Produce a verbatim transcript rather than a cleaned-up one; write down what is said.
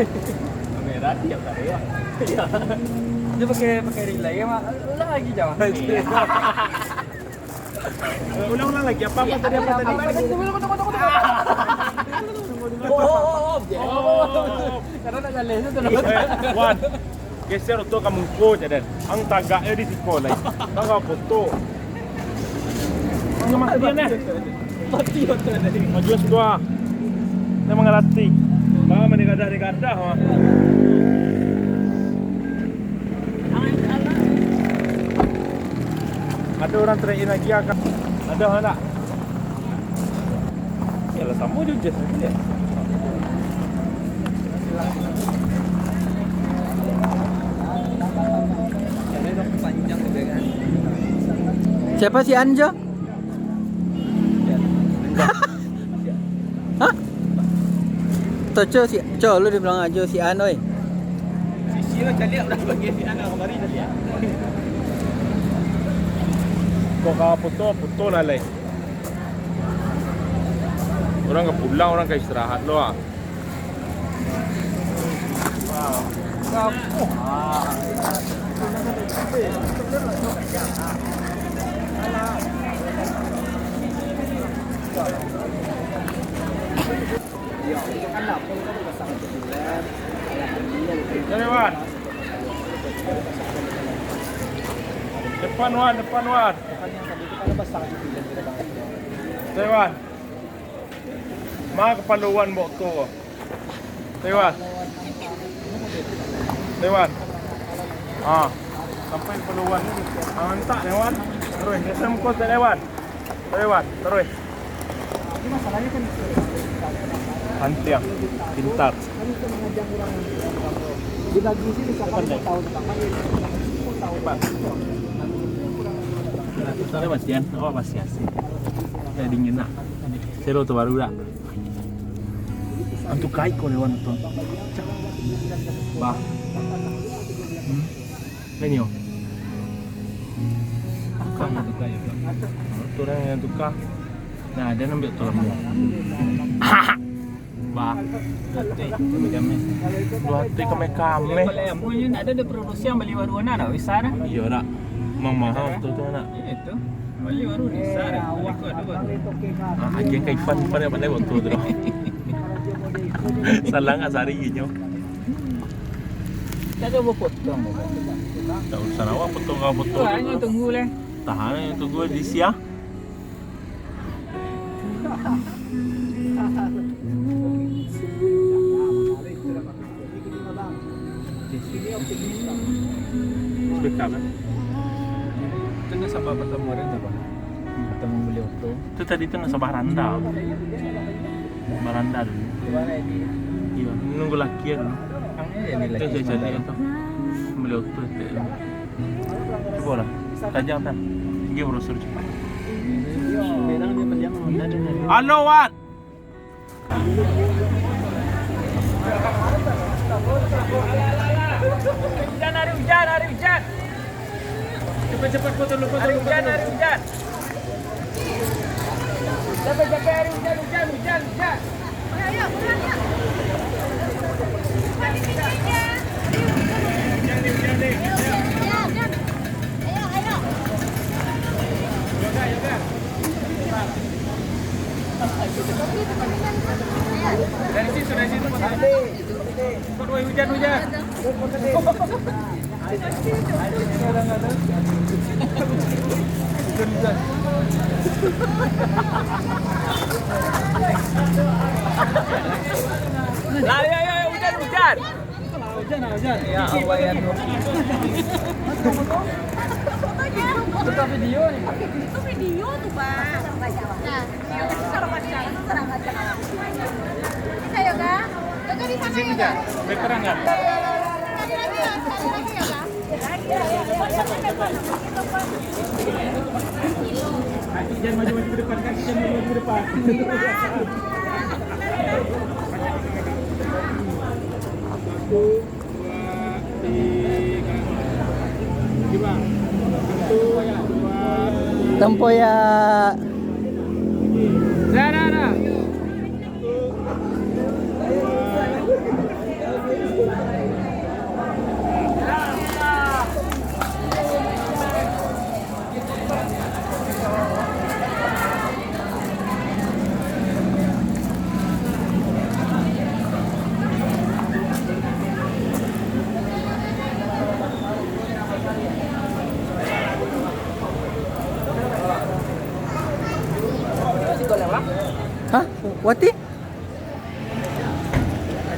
Kamera tiap kali, ya. Iya. Dia pakai, pakai ring light, Mak. Ulang lagi, jawab. Iya. Eh, ulang-ulang lagi. Apa, apa tadi, apa tadi? Apa tadi? Tunggu, tunggu, tunggu, tunggu. Oh, oh, oh, oh. Oh. Karena nak jalan tu, eh, Wan. Geser oto ka muko, Jaden. Ang tagak yo di siko lai. Tangga foto. Ang mati, eh. Mati oto tadi. Maju sudah. Dia mangarati. Bang, mana gadah-gadah, wah. Ada orang train lagi, ah, Kak. Ada, ada. Yalah, samo jo jas tadi, ya. Siapa si An, Jo? Hah? Toco si, Co, lu dibilang ajo si An, oi. Sisi lo caliak lah bagi si An, kamari caliak. Kok ka foto, foto lah, lai. Urang ka pulang, urang ka istirahat lo, ah. Depan, Wan, depan, Wan. Depan. Ma kapalo Wan bak tu. Lewat. Lewat. Ah, sampai kapalo Wan. Ah, antak lewat. Terus, dia muko tak lewat. Lewat, terus. Antiang, pintar. Hebat. Nah, kita lewat, Jan. Oh, masih asik. Kayak dingin, nak. Selo tu baru dak? Antu kai ko lewat tu. Bah. Hmm. Ini, oh. Tukar, tukar, ya, Bang. Tu orang yang tukar. Nah, dia ambil tu lama. Bah. Dua hati kame-kame. Kalau yang punya nak ada, ada produksi yang beli baru, nak, nak besar, nak. Iya, nak. Memang mahal tu, tu, nak. Iya, tu. Beli baru ni, sar. Beli kau ada baru. Ah, agian ka Ivan, Ivan yang pandai foto tu. Salah nggak sari inyo. Tak ada potong. Tak urusan awak potong, kau potong. Tahan, tunggu leh. Tahan, tunggu di siang. Speak up, eh. Itu nasabah pertama hari tu, Bang. Pertama beli oto. Itu tadi tu nasabah baranda. Baranda dulu. Iya, nunggu laki ya dulu. Itu jadi, jadi itu. Beli oto itu. Cuba lah. Tajam kan. Dia brosur cepat. Halo, Wan. Hujan, hari hujan, hari hujan. Cepat-cepat foto dulu, foto dulu, foto dulu. Hari hujan, hari hujan. Cepat-cepat hari hujan, hujan, hujan, hujan. Ayo, ayo, pulang, yuk. Hujan, hujan, hujan. Ayo, ayo. Yoga, yoga. Dari situ, dari situ. Cepat, woi, hujan, hujan. Lah, ya, ya, ya, hujan, hujan. Hujan, hujan. Ya Allah, ya Tuhan. Itu video nih. Itu video tuh, Bang. Nah. Bisa, Yoga? Yoga di sana, Yoga. Sekali lagi, Yoga. Jangan maju-maju ke depan, kaki jangan maju-maju ke depan. Satu, dua, tiga. Tempoyak. Dah, dah, dah. Wati,